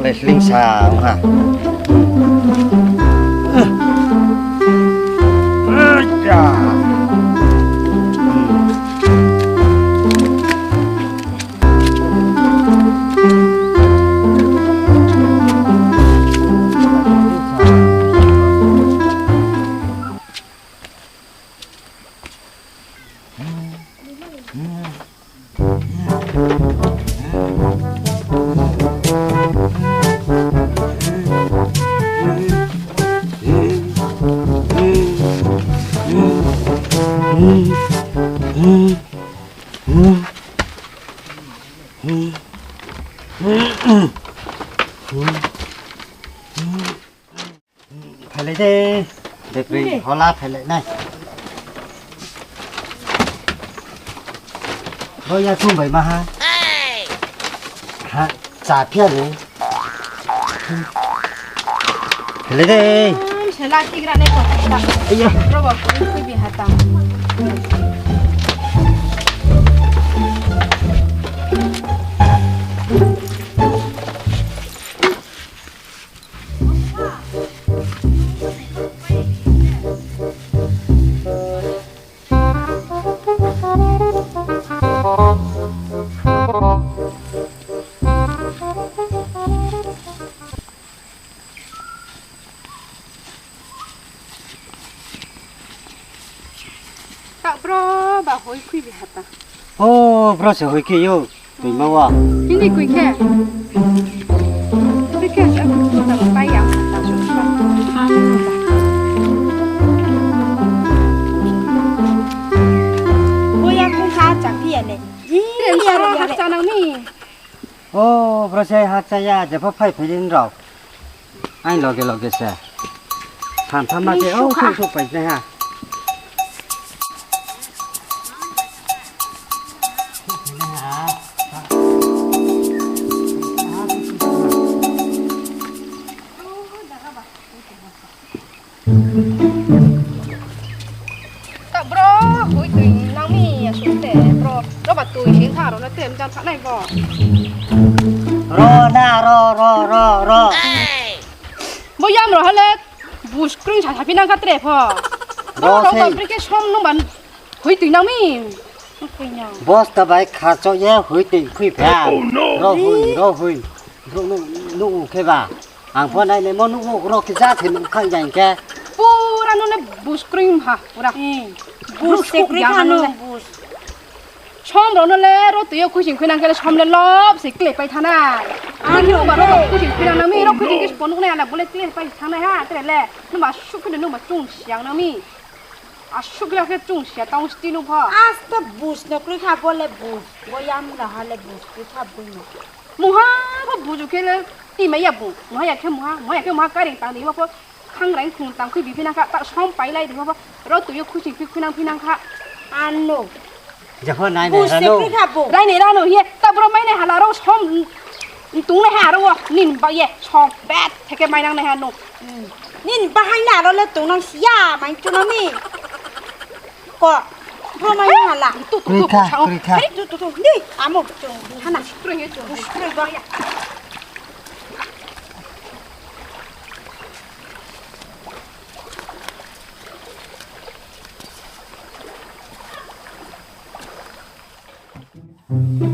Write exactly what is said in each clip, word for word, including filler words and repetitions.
Le sling sa ha. Phailai de, depri hola phailai nai. Bo ya chung bai ma ha. Ha, cha phia le. Phailai de. Sela kigra ne ko. Aiya. Robo, kui bi hata. Tak bro ba hoi khui bi hata. O, bro se hoi khe yo. Tui ma wa. Ini khui khe. Khui khe sa khui khe ta pai ya. Bo ya khui ha cha phi ya ne. Ini ya ha cha nang ni. O, bro se ha cha ya, jepho phai phai din rao. Aini loge loge se. Thanng thanng ma khe, o, khou khou pai nai ha. Ta bro, hoi tui nang mi ya sung te, bro. Ro ba tui sin tha ro na te mjan tha nai bo. Ro na, ro, ro, ro, ro. Bo yam ro hale, bus kring sa sa phi nang kha tre pho. Ro ro sei. Ba bri khe som nung ban hoi tui nang mi. Bosta bai kha cho ye hoi tui khui pha. Oh, no. Ro hoi, ro hoi. Bro, nu, nu khe ba. Ang pho nai le mo nu wo ro khe ja the nung khang jang khe. Pura no le bus kring ha, pura. Hmm. Bus se kring ha no le. Som ro no le ro tui yo khuising khuinang khe le som le lop se kle pai thanai. Ani no ba ro khuising khuinang na mi ro khuising khe spo nuk nai ala bo le kle pai thanai ha, tre le. No ba suk khe no ba chung siang na mi. Asuk la khe chung sia tang sti nu pho. Asta bus no kroi kha bo le bus. Bo yam la ha le bus kroi kha bo no. Muha bo buju khe le ti mai ya bu. Muha ya khe muha, muha ya khe muha karing tang di bo pho. Khang rang khung tang khui bi phi nang kha ta som pai lai di bo pho. Ro tui yo khuising khui khuinang phi nang kha. Ano. Jepho nai nai rano. Rai nai rano ye. Ta bro mai nai hala ro som. Tung nai ha ro wo. Nin ba ye. Som bet. Theke mai nang nai ha no. Nin bahai na ro le tongnang sia, mai chung na mi. Ko, bro mai na la. Tu, tu, tu, kroi kha, kroi kha. Hari, tu, tu, tu, ni, amo chung, hana. Kroi ye chung, kroi ba ya.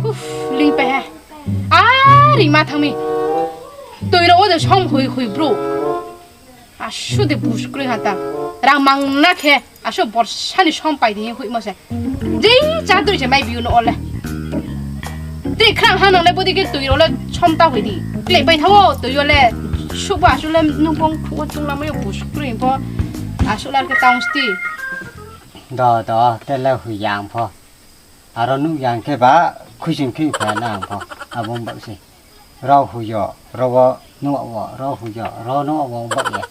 Uf, ling pai ha. A, ring ma thang mi. Tui ro wo de som hui hui bro. Asu de bus kroi ha ta. Rang mang na khe. Asu borsa ni som pai di hoihmo se. Jing cha dui se mai biu no ole. Tei khrang ha nang le bodi khe tui ro le som ta hui di. Klei pai thanng o tui yo le. Suh ba asu le nung bong khu chung lamai yo bus kroi pho. Asu lar khe tang sti. Do, do, te le hui yang pho. Aro nuh yang khe ba khuising khe phai na ang pho. Abo bak se. Ro hui yo, ro wo, nuh wo, ro hui yo, ro nuh wo bak ye.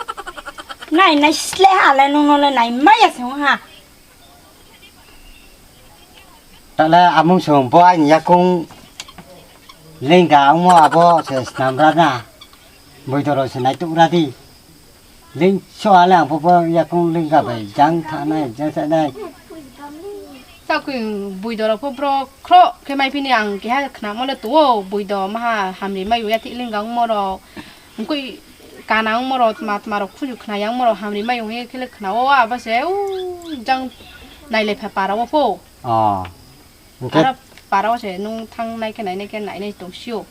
Nai, nai sle ha le nung no le nai mai ya se ha. Ta le amung song bo aini yakung lengga ongmo abo se snam ra na. Boi doro se nai tuh ra di. Leng so ale ang pho bo yakung lengga bai jang thanai, jang sanai. Akoi boido rao pho bro khroh khe maiphi ni ang keha khnamo le tong ou, boido maha hamri mai ya thik lingga ongmo rao, mkoih kana ongmo rao, tma tma rao khuju khna ya ongmo rao hamri mai ong ye khe le khna ou, abo se, u, jang nailai pha para wo pho. O, hing khe aro para wo se nung thanng nai khe nai nai khe nai nai tong si ou.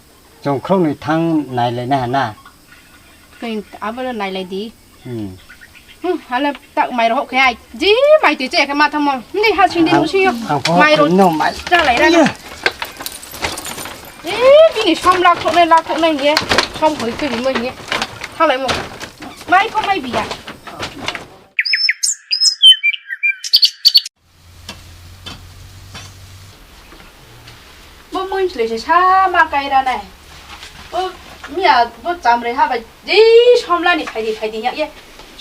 Chung khrouhnoi thanng nailai nai ha na. Khe abo le nailai di. Hmm. Hmm, hale tak mai rao khe ai. Ji mai tui che khe ma thanngmo. Hini ha sing di nung sing yo. Ang pho mai rao no mai. Chalai ra. Iya. E, bini som lakhouh nai, lakhouh nai hing ye. Som hoi khe rimo hing ye. Thannglai mo. Mai pho mai bi ya. Bo mui slei se sa ma kai ra nai. Bo miya bo chamraiha bai je somla ni phai di, phai di hing ye.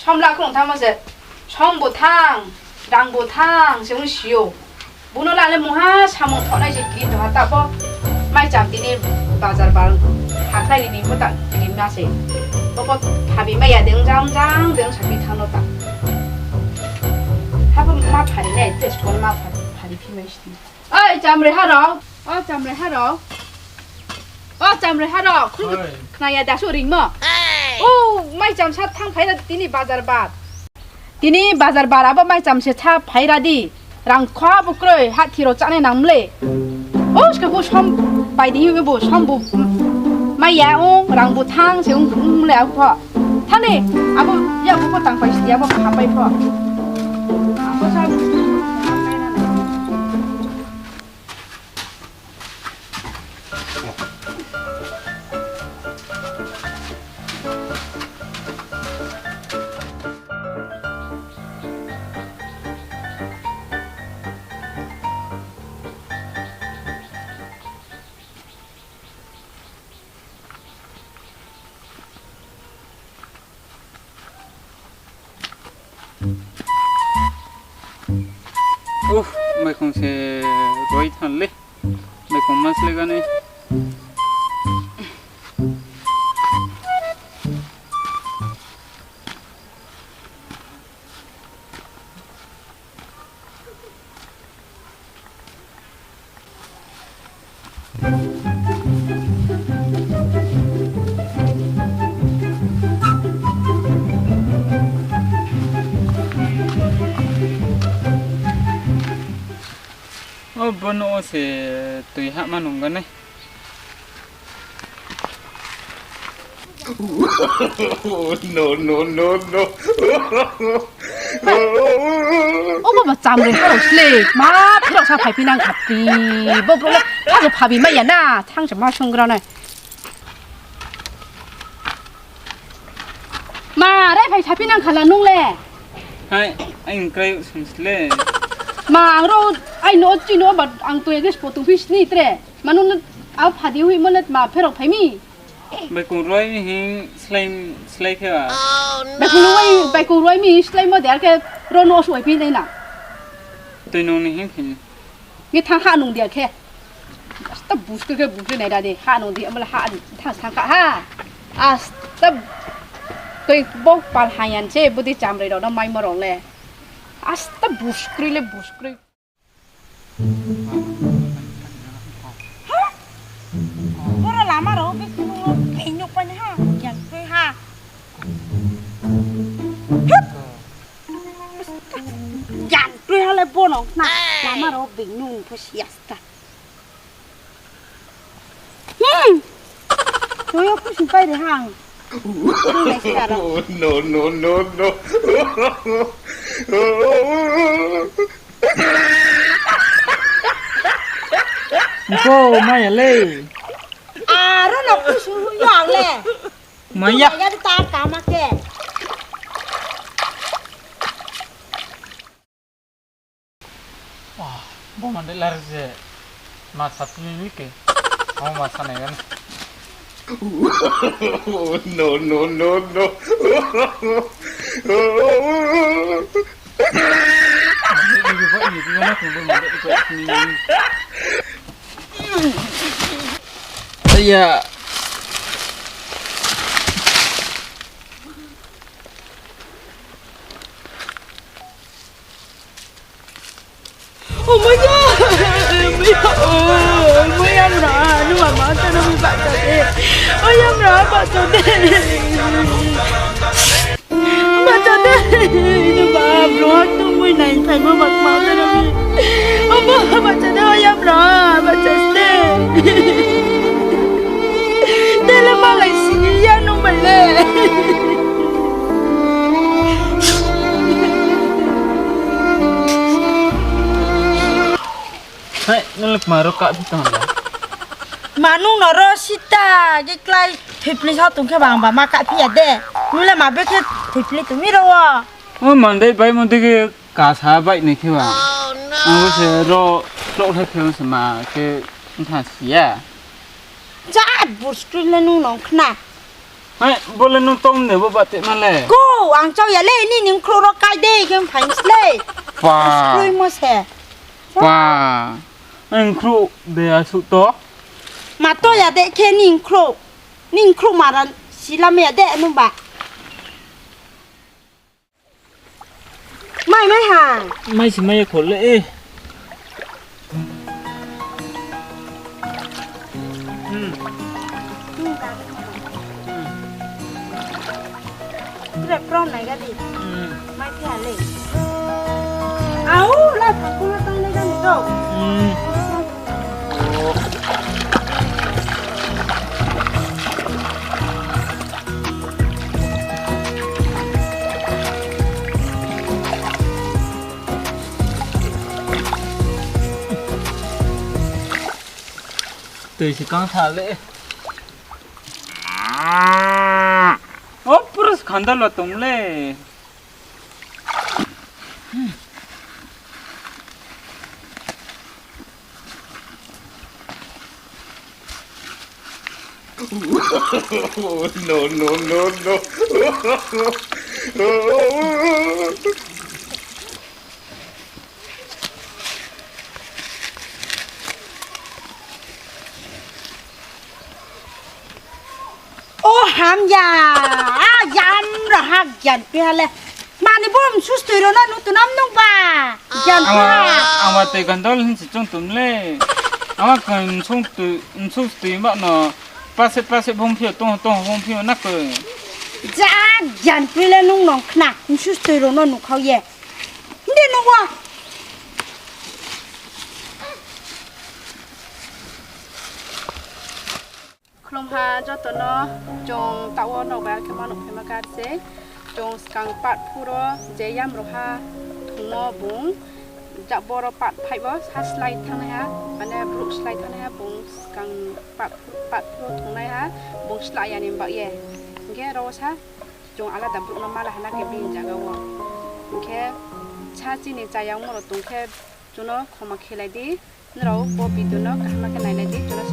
Somla khrouh thanngmo se, som bo thanng, rang bo thanng se ong si ou. Bo no la le mungha samung thongnai se kri tong ha ta bo. Mai cham tini bazar bal hakhlai ri ni bo ta kri ma se. Bo bo phabi mai ya de ong jang jang de ong sapi thanng no ta. Ha bo ma phari nai, te skol ma phari, phari phi mai si. Oi, chamraiha rao. O chamraiha rao. O chamraiha rao. Khna ya da suh ringmo. O, mai cham sa thanng phai ra tini bazar bar. Tini bazar bar abo mai cham se sa phai ra di. Rang kho bo kroi, ha thiro chánai nang mle. O, ska bo som pai di, bo som bo mai ya ong, rang bo thanng se ong, ong mle abo pho. Thanng ni, abo ya bo pho tang pai si, abo kha pai pho. Abo sa Uff, maikhong se roi thanng le. Maikhong ma slái ganai. O, bo no o se tui hahma nung ganai. No, no, no, no. Obo ba chamraiha rao sle, ma pherao sa phaiphi nang kha ti, bo brouh le, ha bo phabi mai ya na, thanng se ma sunggra nai. Ma, re phai saphi nang khala nung le. Hai, ang krai sung sle. Ma, ang ro, ai no, chini no ba, ang tong ya khe spo tongphi sni tre. Ma nung le, a phadi hoihmo le ma pherao phai mi. Baikong roi mi hing slái, slái khe ba. Baikong roi, baikong roi mi hing sláimo de, ar khe ro no suai phi nai na. Tui nung ni hing phi. Nge thanng ha nung dia khe. Asta buskri khe buskri nai da de, ha nung di, amala ha thanng thanng kha ha. Asta koi bo pal hayan se, bodi chamrai rao no maimo rao le. Asta buskri le buskri. Ha? Boro lama rao be kuno being nuh pai ha, yang tui ha. Yang tui ha le bono na, lama rao being nuh pho siya sta. Hmm. Toyo khusi pai de hang. No, no, no, no. Ko maya le. Aro no khusi hu yang le. Maya. Maya ta kama ke. Bo mande lar je ma sa tini ni ke. Abo ma sa nai gana. No, no, no, no. Aya. Maya, maya, o, maya, o, maya, mra, nung ma ma ta no mi bahcha de. Maya, mra, bahcha de. Bahcha de. Nung ba, bro, ha tu mui nai, thai ma ba ma ta no mi. Abo, bahcha de, maya, mra, bahcha de. Tele malai si ya nung bai le. Hai, nung le kma ro kahphi tong la? Ma nung no ro sita, ge klái thoipli sa tong khe bang ba ma kahphi ya de. Nung le ma be khe thoipli tong mi ro wo. O mandai bai mo de ge kasa bai ni khe ba. Ang bo se ro klok hai khe se ma khe ntha si ya. Ja, bur screen le nung nong khna. Hai, bo le nung tong de bo ba te ma le. Ko, ang chau ya le, ni ning khro ro kai de, khe phai slei. Pa. Bur screen mo se. Pa. Ang khro de a su to. Ma to ya de khe ning khro. Ning khro ma ran sila me ya de nung ba. Mai, mai ha. Mai si mai ya kho le, eh. Hmm. Hmm. Tre prom nai ga di. Hmm. Mai phi ha le. Au, la pha ko la tang le ga ni to. Hmm. Tui si kang tha le. O, pura se khanda lo tong le. No, no, no, no. O hamya, a yam raha gyan piha le. Mani bo msu stoi ro no nutunam nung ba. Gyan piha. Ang ba tei gandol hin si chung tum le. Ang ba khe msu stoi, msu stoi ba no. Pase, pase bung phio, tong, tong, bung phio, na khe. Ja, gyan pi le nung nong khna, msu stoi ro no nukhau ye. Hindi nung wa. Khlumha joto no, chung taoh wo nouh bai khe ma nouh phaima kar se. Chung skang part four wo je yam roha thungmo bung, ja boro part five wo sa slái thanngnaiha, mane brouh slái thanngnaiha bung skang part, part four wo thungnaiha, bung slái ya ni baoh ye. Hing khe ro wo sa chung alada brouh no mala hana khe bini zaga wo. Hing khe sa chini chaya ongmo rao tong khe chung no khoma khelai di. Nrao bo video no kaham khe nailai di, chung no